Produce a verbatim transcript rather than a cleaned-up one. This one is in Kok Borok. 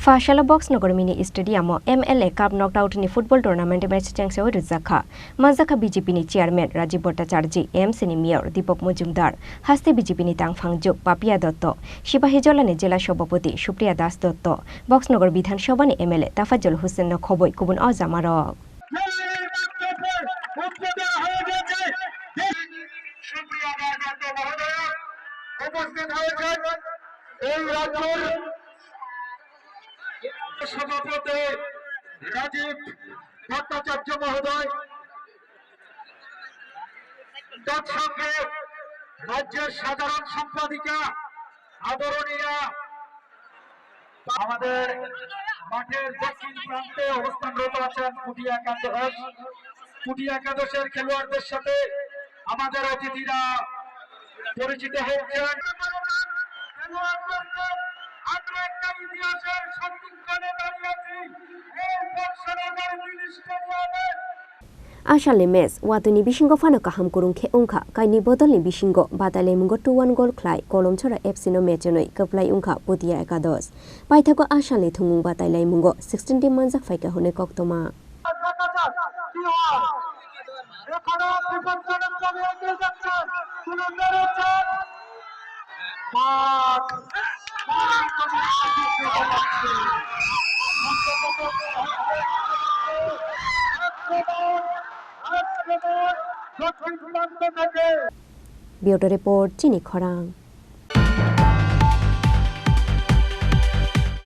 Basalo Box Nogor Mini Stadium o M L A Cup knockout ni football tournament match chengsewi rwjakha. Manjakha B J P ni chairman Rajiv Bhattacharjee, A M C ni mayor Deepak Majumdar, haste B J P ni tangphangjuk Papiya Dotto, Sipahijola ni jela sabhapati Supriya Das Dotto, Box Nogor Bidhan Sabha ni M L A Tafajol Hussain no khobwi kubun o jamarok. সুপ্রিয় দর্শক মহোদয়, উপস্থিত হয়েছেন এই রাজ্যের সভাপতি রাজীব ভট্টাচার্য মহোদয়, তৎসঙ্গে রাজ্যের সাধারণ সম্পাদিকা আদরণীয়া আমাদের মাঠের দক্ষিণ প্রান্তে অবস্থানরত আছেন পুটিয়া একাদশ। পুটিয়া একাদশের খেলোয়াড়দের সাথে আমাদের অতিথিরা পরিচিত হচ্ছেন। খেলোয়াড়দেরকে আমরা একটা ইতিহাসের সন্ধিক্ষণে দাঁড়িয়ে আছি এই বক্সনগর মিনি স্টেডিয়ামে। A salni match watwi ni bisingo phano kaham kwrwng khe wngkha, kainwi bodol ni bisingo batai laimungo two one goal khlai Kolomchora F C no match onwi kwplai wngkha Putia Ekados. Paithago a salni thwngmung batai laimungo sixteen team manjak phaikha hwnwi koktwma. Bureau report, Chini Khorang.